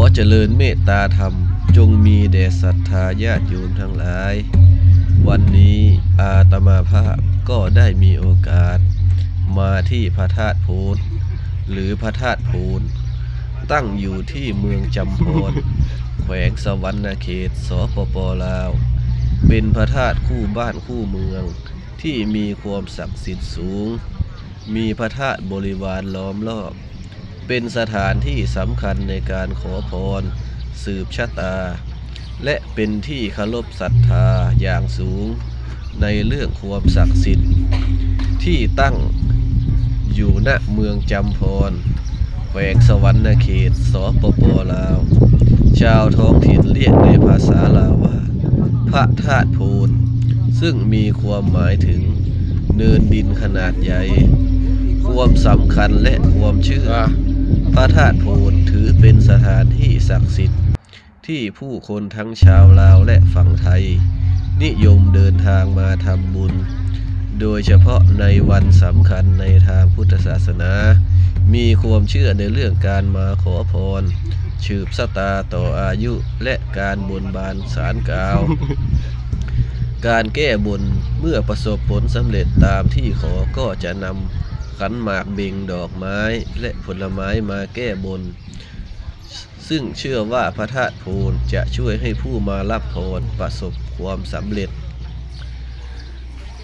ຂໍຈະເລີນເມດຕາທຳ ຈົ່ງມີແດ່ສັດທາຍາດໂຍມທັງຫຼາຍ. ວັນນີ້ອາຕະມາພາບກໍໄດ້ມີໂອກາດມາທີ່ພະທາດໂພນ ຫຼື ພະທາດໂພນ, ຕັ້ງຢູ່ທີ່ເມືອງຈຳພອນ, ແຂວງສະຫວັນນະເຂດ, ສປປ ລາວ, ເປັນພະທາດຄູ່ບ້ານຄູ່ເມືອງ ທີ່ມີຄວາມສັກສິດສູງ, ມີພະທາດບໍລິວານລ້ອມລອບ, ເປັນສະຖານທີ່ສຳຄັນໃນການຂໍພອນ, ສືບຊະຕາ ແລະ ເປັນທີ່ເຄົາລົບສັດທາຢ່າງສູງໃນເລື່ອງຄວາມສັກສິດ, ທີ່ຕັ້ງຢູ່ນະເມືອງຈຳພອນ, ແຂວງສະຫວັນນະເຂດ, ສປປ ລາວ. ຊາວທ້ອງຖິ່ນລຽກໃນພາສາລາວວ່າ ພະທາດໂພນ, ຊຶ່ງມີຄວາມໝາຍເຖິງເນີນດິນຂະໜາດໃຫຍ່. ຄວາມສຳຄັນ ແລະ ຄວາມເຊື່ອ, ພະທາດໂພນຖືເປັນສະຖານທີ່ສັກສິດ ທີ່ຜູ້ຄົນທັງຊາວລາວ ແລະ ຝັ່ງໄທ ນິຍົມເດີນທາງມາທຳບຸນ, ໂດຍສະເພາະໃນວັນສຳຄັນໃນທາງພຸດທະສາສະໜາ, ມີຄວາມເຊື່ອໃນເລື່ອງການມາຂໍພອນ, ສືບຊະຕາຕໍ່ອາຍຸ ແລະ ການບົນບານສານກ່າວ. ການແກ້ບົນ ເມື່ອປະສົບຜົນສຳເລັດຕາມທີ່ຂໍ ກໍຈະນຳຂັນໝາກເບັງ, ດອກໄມ້ ແລະ ຜົນລະໄມ້ມາແກ້ບົນ, ຊຶ່ງເຊື່ອວ່າພະທາດໂພນຈະຊ່ວຍໃຫ້ຜູ້ມາຮັບພອນປະສົບຄວາມສຳເລັດ.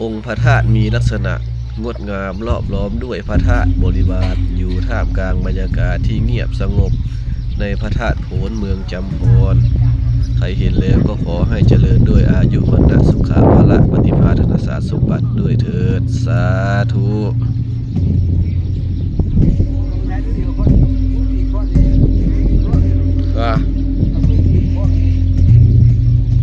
ອົງພະທາດມີລັກສະນະງົດງາມ, ລອບລ້ອມດ້ວຍພະທາດບໍລິວານ, ຢູ່ທ່າມກາງບັນຍາກາດທີ່ງຽບສະຫງົບໃນພະທາດໂພນເມືອງຈຳພອນ. ໃຜເຫັນແລ້ວກໍຂໍໃຫ້ຈະເລີນດ້ວຍອາຍຸ ວັນນະ ສຸຂະ ພະລະ ປະຕິພານ ທະນະສາດສົມບັດດ້ວຍເທີ້ນ. ສາທຸ.